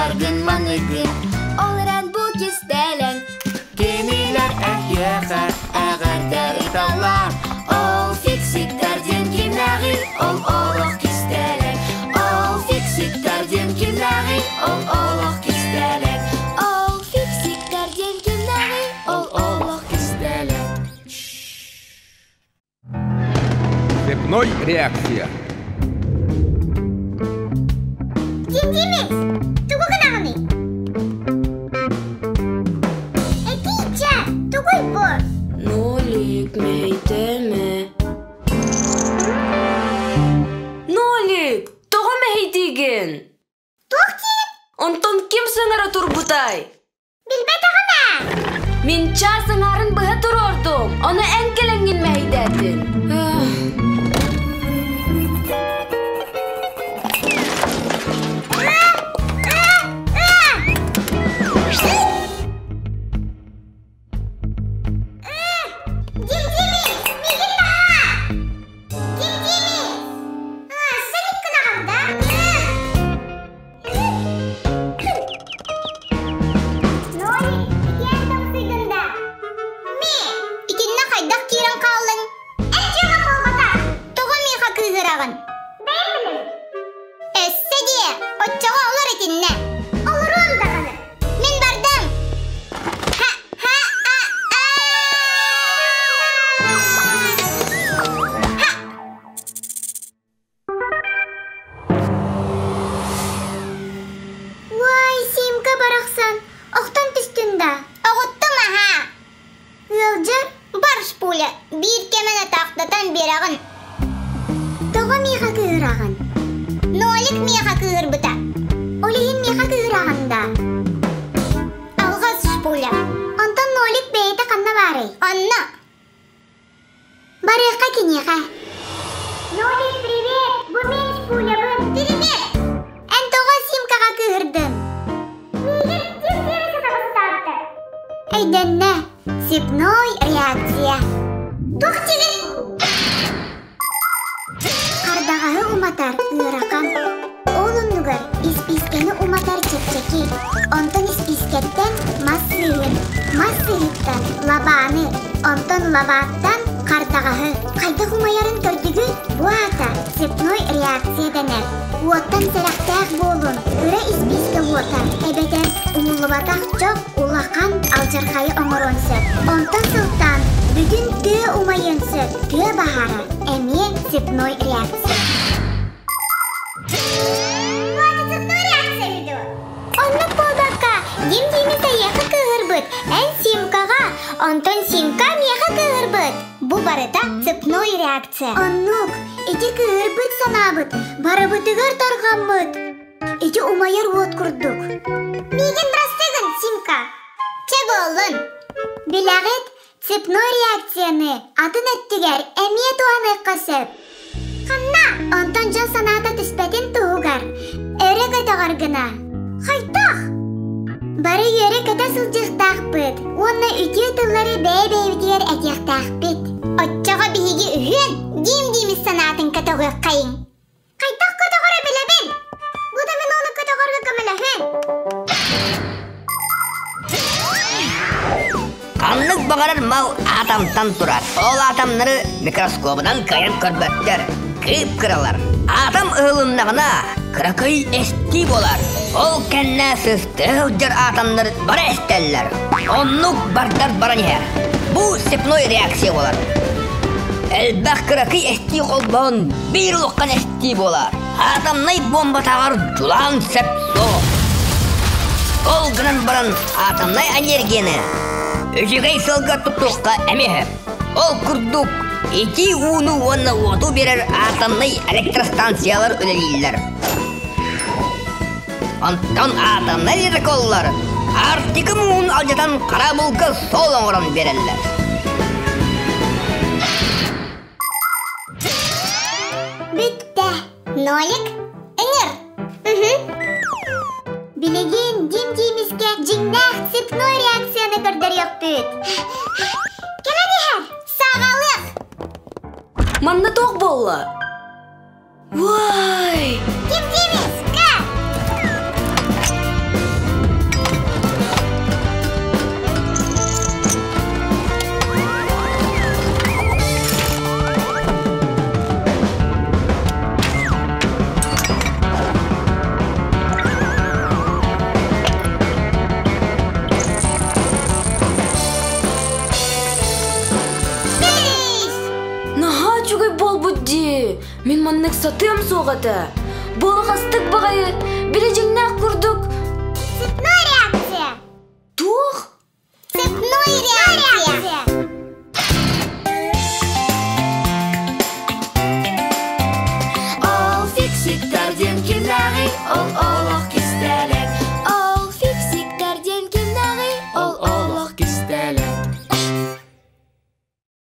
Туттаргын маныгын Ол эрэн бу кистэлэҥ Кинилэр эһиэхэ эҕэрдэ ыыталлар Ол фиксиктэр диэн кимнээҕий Ол олох кистэлэҥ Ол фиксиктэр диэн кимнээҕий Ол олох кистэлэҥ Ол фиксиктэр диэн кимнээҕий Ол олох кистэлэҥ Цепной реакция. Димдимис, тугу гынаҕыный? Этиичэ, тугуй бу? Нолик, мэһэйдээмэ. Нолик, тоҕо мэһэйдиигин? Туох диигин? Онтон ким саҥара турбутай? Билбэтэҕим ээ. Мин чаас аҥаарын быһа туруордум, ону эн кэлэҥҥин мэһэйдээтин. Дим-дими, миигин наһаа! Дим-дими! Сен гынаҕын да? Нолик, итиэн тымсыйгын да? Ми, итиннэ хайдах киирэн хааллыҥ? Эн дьиэҕэ буолбатах. Тоҕо миэхэ кыыһыраҕын? Бэйэм билэбин. Өссө диэ, оччоҕо олор итиннэ. Олоруом даҕаны. Мин бардым. Ха, ха, а, а. Ха! Уай, Симка барахсан, охтон түстүн да? Оҕуттум аһаа. Ыалдьар бар шпуля, биир кэмэн атаахтатан биэрэҕин. Тоҕо миэхэ кыыһыраҕын? Нолик миэхэ кыыһырбыта. Ол иһин миэхэ кыыһыраҕын да? Алҕас шпуля. Онтон Нолик бэйэтэ ханна баарый? Онно. Барыахха киниэхэ. Нолик, привет! Бу мин шпулябын. Привет! Эн тоҕо Симкаҕа кыыһырдыҥ? Миигин тип-тиэрэ сатабыстаабыта. Өйдөннө. Цепной реакция. Туох диигин? Хардаҕаһы уматар ыарахан. Ол оннугар испиискэни уматар чэпчэки. Онтон испиискэттэн мас сыыһын, мас сыыһыттан лабааны, онтон лабааттан хардаҕаһы. Хайдах умайарын көрдүгүт? Бу аата цепной реакция дэнэр. Уоттан сэрэхтээх буолун, кыра испиискэ уота, эбэтэр умуллубатах чох улахан алдьархайы оҥоруон сөп. Онтон сылтаан бүтүн тыа умайыан сөп. Тыа баһаара эмиэ цепной реакция. Цепной реакция видео. Оннук буолбакка, Дим-Дими эйиэхэ кыыһырбыт, эн Симкаҕа, онтон Симка миэхэ кыыһырбыт. Бу барыта цепной реакция. Оннук, ити кыыһырбыт санаабыт барыбытыгар тарҕаммыт. Ити умайар уот курдук. Миигин бырастыгын, Симка. Чэ буоллун. Билэҕит, цепной реакцияны атын өттүгэр эмиэ туһаныахха сөп. Ханна? Онтон дьон санаата түспэтин туһугар өрө көтөҕөр гына. Хайдах? Бары үөрэ-көтө сылдьыахтаахпыт уонна үтүө тыллары бэйэ-бэйэбитигэр этиэхтээхпит. Оччоҕо биһиги үһүөн диим-диимис санаатын көтөҕүөххэйиҥ. Хайдах көтөҕөрө билэбин. Бу да мин ону көтөҕөргө көмөлөһүөн. Ханнык баҕарар мал атомтан турар. Ол атомнары микроскобунан кыайан көрбөттөр. Кыып-кыралар. Атом ыһылыннаҕына, кыракый эстии буолар. Ол кэннэ сыстыы сылдьар атомнар бары эстэллэр. Оннук бардар баран иһэр. Бу цепной реакция буолар. Элбэх кыракый эстии холбоон биир улахан эстии буолар. Атомнай бомбатааҕар дьулаан сөп суох. Ол гынан баран атомнай энергияны үчүгэй сылга туттуохха эмиэ сөп. Ол курдук итии ууну уонна уоту биэрэр атомнай электростанциялар үлэлииллэр. Онтон атомнай ледоколлар Арктика мууһун алдьатан харабылга суол оҥорон биэрэллэр. Бүттэ. Нолик, ыҥыр. Билигин Дим-Димискэ дьиҥнээх цепной реакцияны көрдөрүөхпүт. Кэлэн иһэр, саҕалыах! Манна туох буолла? Уай! Дим-Димиска! маннык сатыам суох этэ. Буолахастык баҕайы, били дьиҥ.